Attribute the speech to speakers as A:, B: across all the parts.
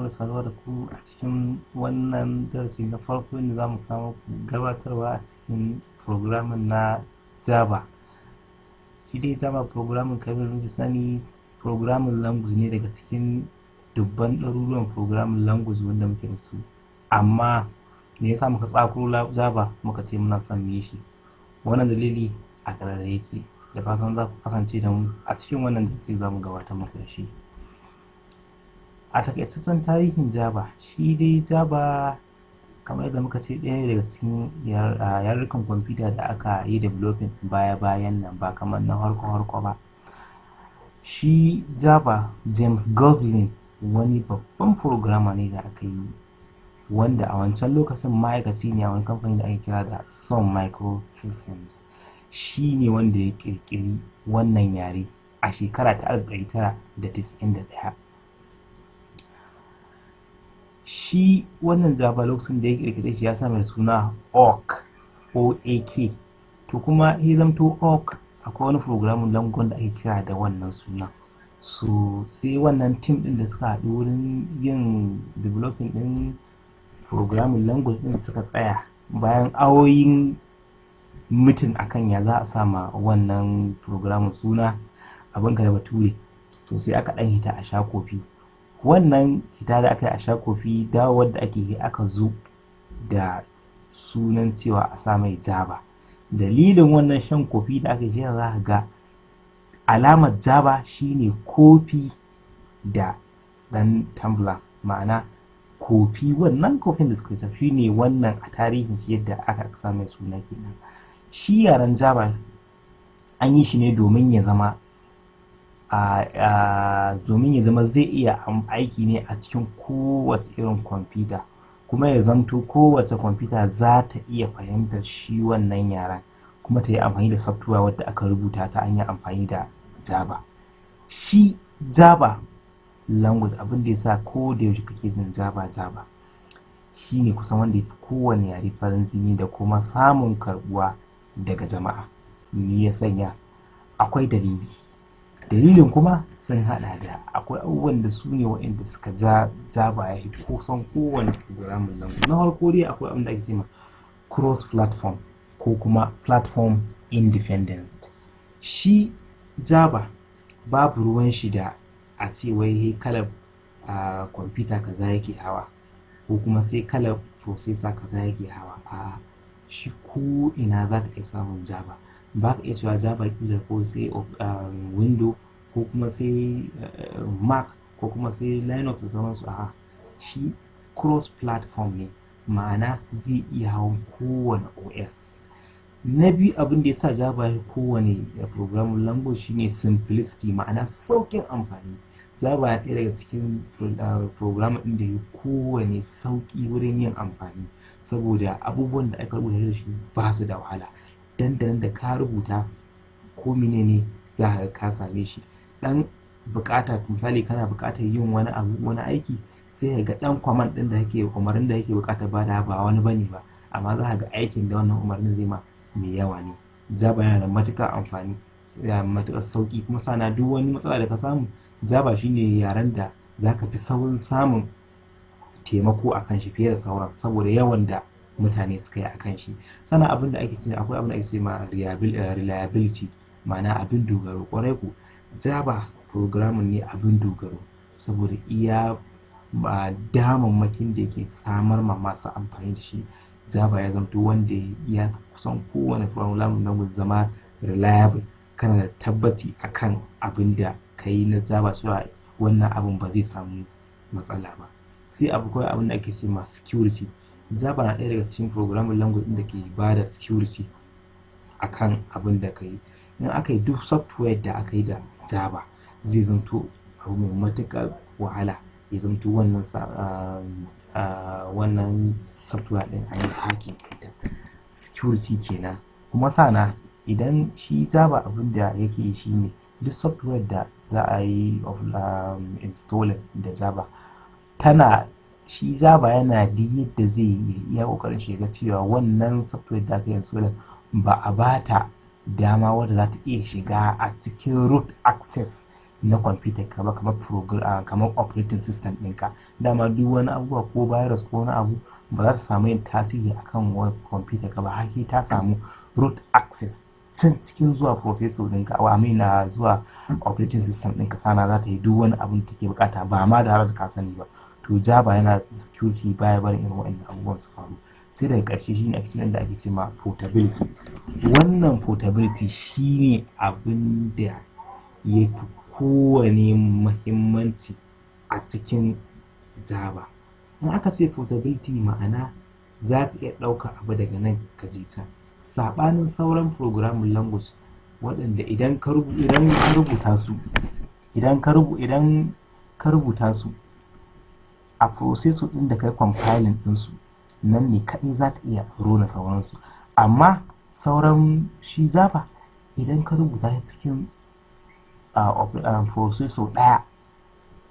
A: Barkanmu da saduwa da ku a cikin wannan darasi na farko inda za mu kawo muku gabatarwa a cikin programming na Java. Shi dai Java programming, kamar muke sani, programming language ne daga cikin dubban ɗaruruwan programming language wanda muke da su. Amma me yasa muka tsakuro Java muka ce muna son mu yi shi? Wannan dalili a ƙarare yake. Da fatan za ku kasance da mu a cikin wannan darasi za mu gabatar muku da shi. A takaitaccen tarihin Java, shi dai Java, kamar yadda muka ce, ɗaya daga cikin yarurrukan kwamfuta da aka yi developing baya-bayan nan, ba kamar na harko-harko ba. Shi Java, James Gosling wani babban programmer ne da aka yi, wanda a wancan lokacin ma'aikaci ne a wani kamfani da ake kira da Sun Microsystems. Shi ne wanda ya ƙirƙiri wannan yare a shekara ta 1991. Shi wannan Java, lokacin da ya ƙirƙire shi, ya sa mai suna Oak, OAK. To kuma ya zamto Oak, akwai wani programming language da ake kira da wannan suna. So sai wannan team ɗin da suka haɗu wurin yin developing ɗin programming language ɗin suka tsaya bayan awoyin meeting akan ya za a sa ma wannan programming suna, abinka da bature. To sai aka ɗan hita a sha kofi. Wannan hita da aka yi a sha kofi, dawowar da ake yi, aka zo da sunan cewa a sa mai Java. Dalilin wannan shan kofi da aka yi, za ka ga alamar Java shine kofi da ɗan tumbler, ma'ana kofi. Wannan kofin da suka shi ne wannan a tarihin shi yadda aka sa mai suna kenan. Shi yaren Java an yi shi ne domin ya zama zai iya aiki ne a cikin kowace irin kwamfuta, kuma ya zamto kowace kwamfuta za ta iya fahimtar shi wannan yaren, kuma ta yi amfani da software wadda aka rubuta ta hanyar amfani da Java. Shi Java language, abin da ya sa ko da yaushe kake jin Java, Java shi ne kusan wanda ya fi kowane yare farin jini da kuma samun karbuwa daga jama'a. Me ya sanya? Akwai dalili. Dalilin kuma sun hada da akwai abubuwan da su ne waɗanda suka ja Java ya fi kusan kowane programming language. Na farko dai, akwai abin da ake cewa cross platform ko kuma platform independent. Shi Java babu ruwan shi da a ce wai kalar kwamfuta kaza yake hawa, ko kuma sai kalar processor kaza yake hawa. A shi ko ina za ka iya samun Java. Ba ka iya cewa Java kila ko sai Window, ko kuma sai Mac, ko kuma sai Linux da sauransu. A shi cross platform ne, ma'ana zai iya hawan kowane OS. Na biyu, abin da ya sa Java ya kowane programming language shine simplicity, ma'ana sauƙin amfani. Java ya ɗaya daga cikin programming ɗin da ya kowane sauƙi wurin yin amfani, saboda abubuwan da aka rubuta da shi ba su da wahala. Dandanan da ka rubuta, ko menene za ka ka same shi. Dan bukata, misali kana bukatar yin wani abu, wani aiki, sai ka ga dan command din da kake, umarnin da kake bukata bada ba wani bane ba, amma za ka ga aikin da wannan umarnin zai ma mai yawa ne. Java yana da matuƙar amfani, yana matuƙar sauƙi. Kuma sana duk wani matsala da ka samu, Java shine yaren da za ka fi saurin samun taimako a kan shi fiye da sauran, saboda yawan da mutane suka yi a kan shi. Sannan abin da ake ce, akwai abin da ake ce ma reliability, ma'ana abin dogaro. Kwarai ku, Java programming ne abin dogaro, saboda iya ba damammakin da yake samar ma masu amfani da shi. Java ya zamto wanda ya kusan kowane programming language zama reliable. Kana da tabbaci akan abin da ka yi na Java cewa wannan abin ba zai samu matsala ba. Sai abu kawai abin da ake ce ma security. Java na ɗaya daga cikin programming language ɗin da ke ba da security akan abin da ka yi. In aka yi duk software da aka yi da Java, zai zamto abu mai matuƙar wahala ya zamto wannan software ɗin an yi hacking ɗinta. Security kenan. Kuma sana idan shi Java, abin da yake yi shine duk software da za a yi installing da Java, tana shi Java yana duk yadda zai yi iya kokarin shi ga cewa wannan software da aka yi installing ba a bata dama wadda za ta iya shiga a cikin root access na kwamfutar ka ba, kamar program, kamar operating system ɗinka. Dama duk wani abubuwa ko virus ko wani abu ba za su samu yin tasiri akan kwamfutar ka ba har sai ta samu root access can cikin zuwa processor ɗinka, I mean zuwa operating system ɗinka, sana za ta yi duk wani abun da take bukata ba ma da har ka sani ba. To, Java yana security, baya barin irin waɗannan abubuwan su faru. Sai daga ƙarshe shine ake da ake ce ma portability. Wannan portability shine abin da ya fi kowane muhimmanci a cikin Java. In aka ce portability, ma'ana za ka iya ɗauka abu daga nan ka je can, saɓanin sauran programming language waɗanda idan ka rubuta su a processor ɗin da kai compiling ɗinsu, nan ne kaɗai za ka iya rona sauransu. Amma sauran shi Java, idan ka rubuta shi cikin processor ɗaya,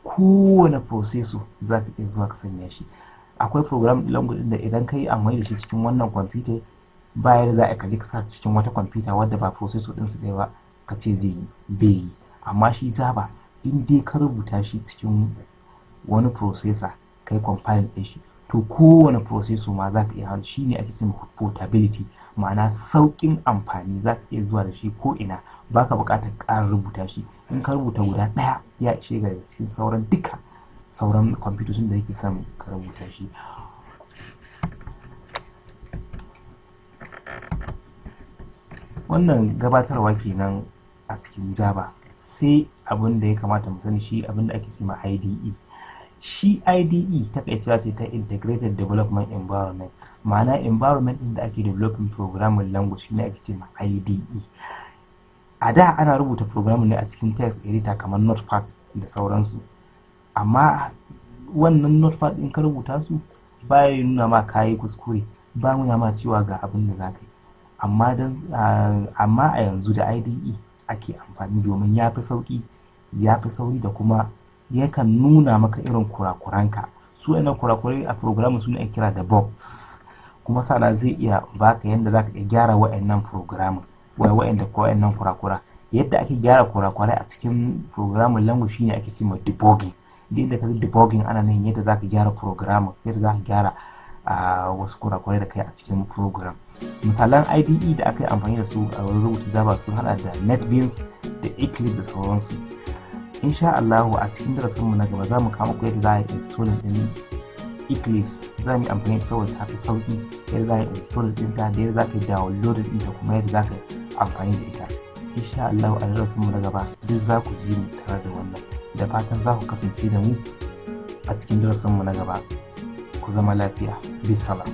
A: kowane processor za ka iya zuwa ka sanya shi. Akwai program language da idan ka yi amfani da shi cikin wannan kwamfuta, ba yadda za a kaje ka sa cikin wata kwamfuta wadda ba processor ɗinsu ɗaya ba ka ce zai yi, bai yi. Amma shi Java, in dai ka rubuta shi cikin wani processor, kai compile ɗin shi, to kowane processor ma za ka iya hannu. Shi ne ake cewa portability, ma'ana sauƙin amfani. Za ka iya zuwa da shi ko ina, baka buƙatar ƙara rubuta shi. In ka rubuta guda ɗaya, ya ishe ga cikin sauran duka sauran kwamfutocin da yake son ka rubuta shi. Wannan gabatarwa kenan a cikin Java. Sai abin da ya kamata mu sani, shi abin da ake ce ma IDE. Shi IDE takaicewa ce ta Integrated Development Environment, ma'ana environment ɗin da ake developing programming language shine ake ce ma IDE. A da ana rubuta programming ne a cikin text editor kamar Notepad da sauransu, amma wannan Notepad ɗin ka rubuta su, baya nuna ma kayi kuskure, ba nuna ma cewa ga abin da za ka yi. Amma a yanzu da IDE ake amfani domin ya fi sauƙi, ya fi sauri, da kuma yakan nuna maka irin kurakuranka. Su wannan kurakurai a programming su ne ake kira da bugs, kuma sana zai iya baka yadda zaka iya gyara wa'annan programming, wa'anda ko wa'annan kurakura. Yadda ake gyara kurakurai a cikin programming language shine ake cewa debugging. Duk inda ka ji debugging, ana nan yadda zaka gyara programming, yadda zaka gyara wasu kurakurai da kai a cikin program. Misalan IDE da aka yi amfani da su a wurin rubuta Java sun hada da NetBeans da Eclipse da sauransu. Insha Allahu, a cikin darasinmu na gaba za mu kama ku yadda za a yi installing din Eclipse. Za mu yi amfani da saboda ta fi sauki, yadda za a yi installing ɗinta da yadda za ka yi downloading ɗinta, kuma yadda za ka yi amfani da ita. Insha Allahu, a darasinmu na gaba duk za ku ji mu tare da wannan. Da fatan za ku kasance da mu a cikin darasinmu na gaba. Ku zama lafiya. Bisalam.